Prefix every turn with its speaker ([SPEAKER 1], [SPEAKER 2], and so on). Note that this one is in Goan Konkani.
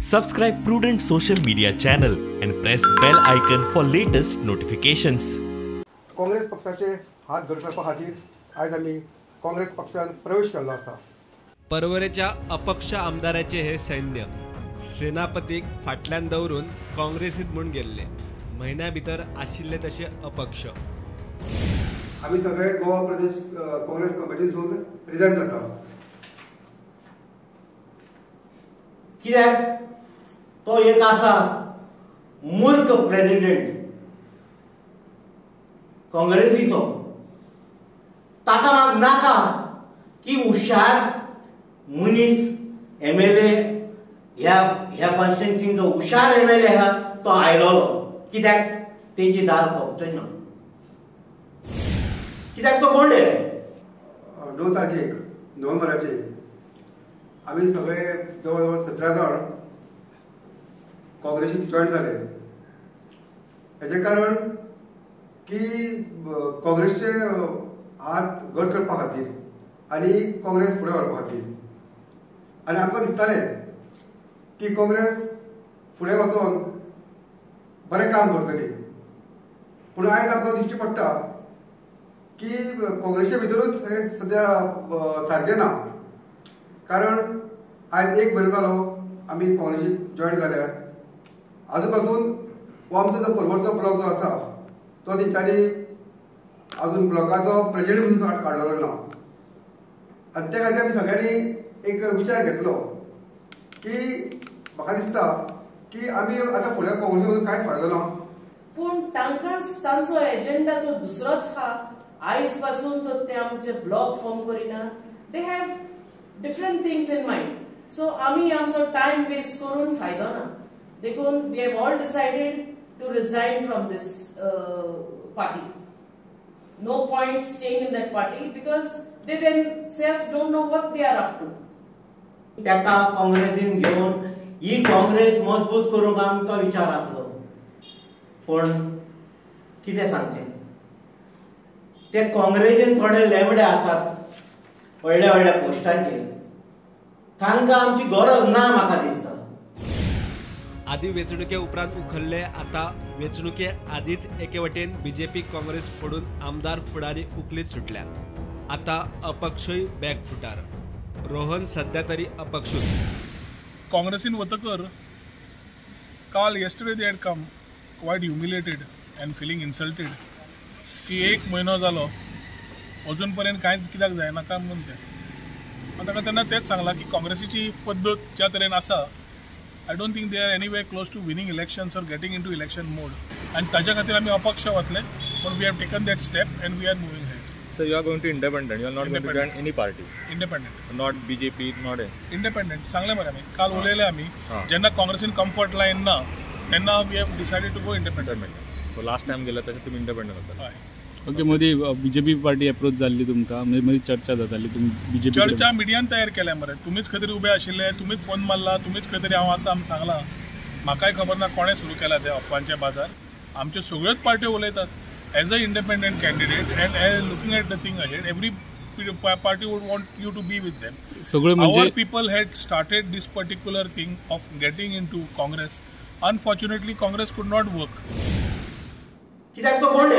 [SPEAKER 1] Subscribe Prudent Social Media channel and press bell icon for latest notifications.
[SPEAKER 2] Congress पक्षाचे हात घट करपा खातीर आयज आमी काँग्रेस पक्षान प्रवेश केल्लो आसा.
[SPEAKER 3] पर्वरेच्या अपक्ष आमदाराचे हे सैन्य सेनापतीक फाटल्यान दवरून काँग्रेसीत म्हूण गेल्ले म्हयन्या भितर आशिल्ले तशे अपक्ष.
[SPEAKER 2] आमी सगळे गोवा प्रदेश काँग्रेस कमिटीसून रिजायन जाता.
[SPEAKER 4] कित्याक तो एक आसा मूर्ख प्रेसिडेंट काँग्रेसीचो, ताका म्हाका नाका की हुशार मनीस एमएलए ह्या ह्या कॉन्स्टिट्युन्सीचो हुशार एमएलए आहा तो आयलोलो, कित्याक तेजी दाल खोपचो ना, कित्याक तो गोंडे.
[SPEAKER 2] 9 तारखेक नोव्हेंबराचे आमी सगळे जवळ जवळ 17 जाण काँग्रेसीक जॉयन जाले. हेजें कारण की काँग्रेसचे हात घट करपा खातीर आनी काँग्रेस फुडें व्हरपा खातीर. आनी आमकां दिसतालें की काँग्रेस फुडें वचोन बरें काम करतली, पूण आयज आमकां दिश्टी पडटा की काँग्रेसी भितरूच हें सद्या सारकें ना. कारण आयज एक म्हयनो जालो आमी काँग्रेसीक जॉयन जाल्यार आजून पासून हो आमचो जो पर्वरचो ब्लॉक जो आसा तो तेंच्यांनी आजून ब्लॉकाचो प्रेजिडेंट म्हणून काडलेलो ना. आनी त्या खातीर आमी सगळ्यांनी एक विचार घेतलो की म्हाका दिसता की आमी आतां फुडें काँग्रेसीक कांयच फायदो ना.
[SPEAKER 5] पूण तांकां तांचो एजेंडा तो दुसरोच आहा. आयज पासून तर ते आमचे ब्लॉक फॉर्म करिना. They have different things in mind. So आमी आमचो टायम वेस्ट करून फायदो ना. देखून we have all decided to resign from this party. No point staying in that party because they themselves don't know what they are up to.
[SPEAKER 4] ताका काँग्रेसीन घेवन ही काँग्रेस मजबूत करूंक आमचो विचार आसलो, पूण कितें सांगचें, ते काँग्रेसीन थोडे लेमडे आसात व्हडल्या व्हडल्या पोस्टांचेर, तांकां आमची गरज ना म्हाका दिसता.
[SPEAKER 3] आदी वेंचणुके उपरांत उखल्ले, आता वेंचणुके आदीच एके वटेन बीजेपी काँग्रेस फोडून आमदार फुडारी उखलीत सुटल्या. आता अपक्षूय बॅकफुटार. रोहन सध्या तरी अपक्षूच.
[SPEAKER 6] काँग्रेसीन वतकर काल yesterday they had come quite humiliated and feeling insulted की एक म्हयनो जालो अजून पर्यंत कांयच कित्याक जायना काय म्हणून तें. हांव ताका तेन्ना तेंच सांगलां की काँग्रेसीची पद्दत ज्या तरेन आसा, I don't think they are anywhere close to winning elections or getting into election mode. आनी ताज्या खातीर आमी अपक्ष वतले, पूण we have taken that step and we are moving ahead.
[SPEAKER 7] So you are going to independent, you are not going to join any party?
[SPEAKER 6] Independent.
[SPEAKER 7] Not BJP, not
[SPEAKER 6] independent. सांगलें मरे आमी काल उलयले आमी, जेन्ना काँग्रेसीन कम्फर्ट लायन ना तेन्ना we have decided to go independent.
[SPEAKER 7] So last time गेला तशें तुमी इंडिपेंडंट वता.
[SPEAKER 6] हय.
[SPEAKER 8] ओके. मदीं बीजेपी पार्टी अप्रोच जाल्ली तुमकां, म्हणजे मदीं चर्चा जाताली तुमी बीजेपी?
[SPEAKER 6] चर्चा मिडियान तयार केल्या मरे, तुमीच खंय तरी उबे आशिल्ले, तुमीच फोन मारला, तुमीच खंय तरी हांव आसा म्हूण सांगलां. म्हाकाय खबर ना कोणें सुरू केला ते अफवांचे बाजार. आमच्यो सगळ्योच पार्ट्यो उलयतात. As a independent candidate and as looking at the thing ahead, every party would want you to be with them.
[SPEAKER 8] सगळे म्हणजे
[SPEAKER 6] our people had started this particular thing of getting into Congress. Unfortunately Congress could not work.
[SPEAKER 4] कित्याक तो गोंडे.